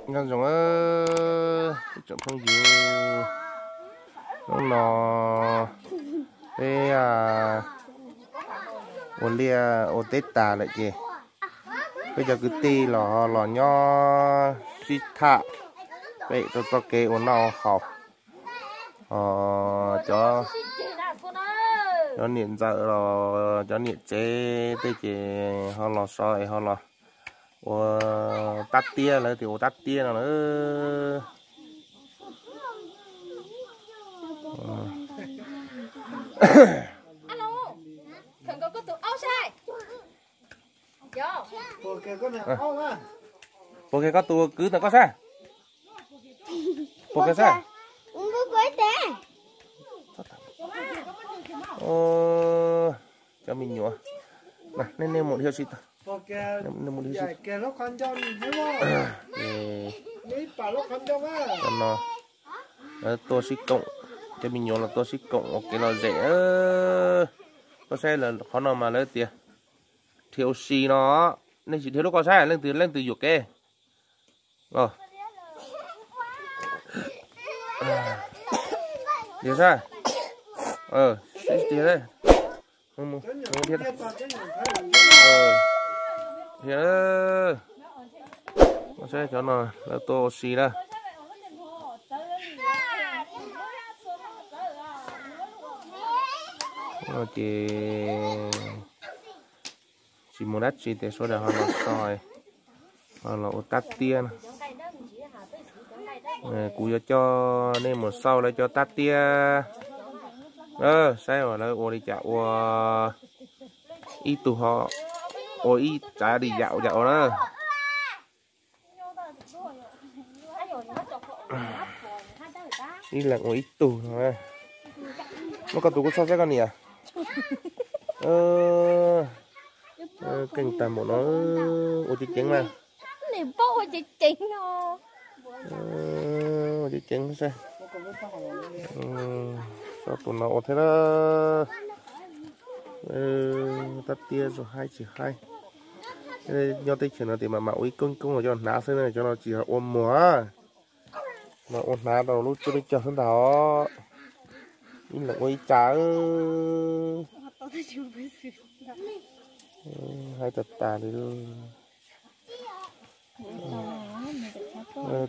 Nyob zoo ib tsoom phooj ywg, hnub no peb ua liaj ua teb tas lawm ces peb cov kwv tij los los nyob sib tham pem rau txoj kev ua noj ua haus. Ho cov, cov niam ntxawm los cov niam tsev tej ces ho los so es ho los ua tab tiab, lawv tias ua tab tiab no na. Puas kiag koj tus kwv ntawm koj sab? Puas kiag sab? Cov me nyuam, nej mus dhia si, nej mus dhia si. Cov no lawv tuaj sib koom, cov me nyuam los tuaj sib koom ua kev lom zem. Koj saib lawv qhov no mas lawv tias dhia ua si no, nej tsis dhia lub koj saib leej twg leej twg yuam kev. Dhia saib, dhia, dhia, koj saib cov no lawv tuaj ua si na. Ces tsis muaj dab tsi ces sawv daws ho los so, ho los ua tab tiab no. Kuv yuav coj nej mus xauj lawv cov tab tiab. Saib lawv ua li cas, ua ib tug ho ua ib tsav li yam ua cas ua na. Ib leeg ua ib tug no. Muab koj tus kuv txhob saib koj niam. Keej tag npaum no, ua ceev ceev mas. Ua ceev ceev saib. Tso tus no ua thiab na. Tab tiab zoo haib tsis haib. Nyob teb chaws no tias mam mam ua ib koob koob los coj hnav xwb na, cov no tsis yog ua muag, mas ua hnav rau lub cuab lub cog xwb ntag os. Ib leeg ua ib tsav. Haib tag tas li.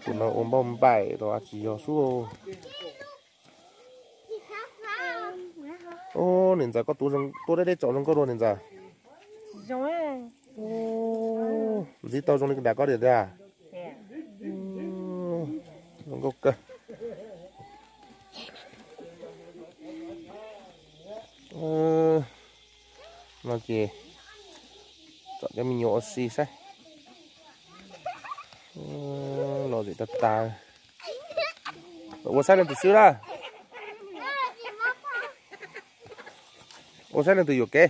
Tus no ua npauj npaim los tsis yog sub. Ub, niam ntxawm koj tus tuaj deb deb tsaus zoo nkauj dua niam ntxawm. Ntxiv tau zoo li nram koj diam tiag. Zoo nkauj kawg. No ces tsom cov me nyuam ua si saib. Lom zem tag tas. Ua saib leej twg swb na. Ua saib leej twg yuam kev.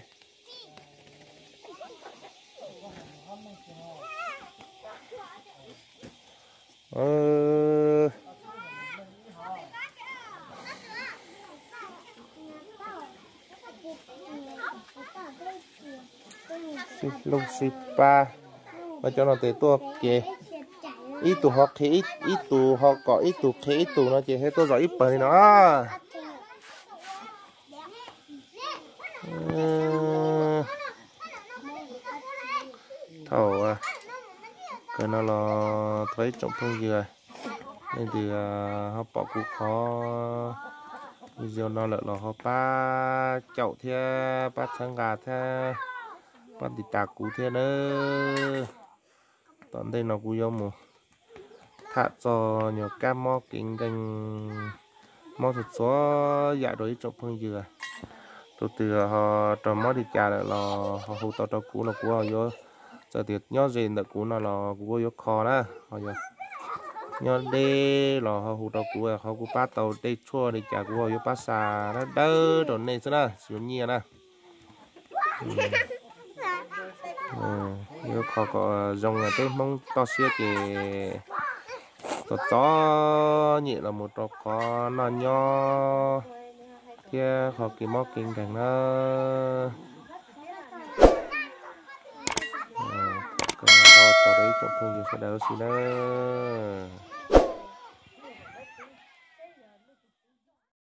Sib hlub sib pab, mas cov no ces tuaj kev, ib tug ho qhia ib tug, ho kom ib tug qhia ib tug no ces thiaj tuaj zom ib pawg li no. Thaum kawg no los thov ib tsoom phooj ywg, leej twg ho pom kuv qhov video no lawm los ho pab caum thiab pab txhawb nqa thiab pab tiv tas kuv thiab nawb. Tom ntej no kuv yuav mus tham txog nyuag kab mob kev nkeeg, mob txhua txhua yam rau ib tsoom phooj ywg. Tus twg ho raug mob li cas lawm los ho hu tau rau kuv los kuv ho yuav, txawm tias nyob ze ntawm kuv no los kuv kuj yuav kho na, ho yog nyob deb los ho hu rau kuv, qhov kuv pab tau dej tshuaj li cas kuv ho yuav pab xa dawb dawb rau nej xwb na, tsis yuav nyiaj na. Yuav kho kom zoo, peb Hmoob toj siab ces txom txom nyem los mus rau qhov noj nyob thiab qhov kev mob kev nkeeg na. tau txog rau ib tsoom phooj ywg sawv daws huv si nawb.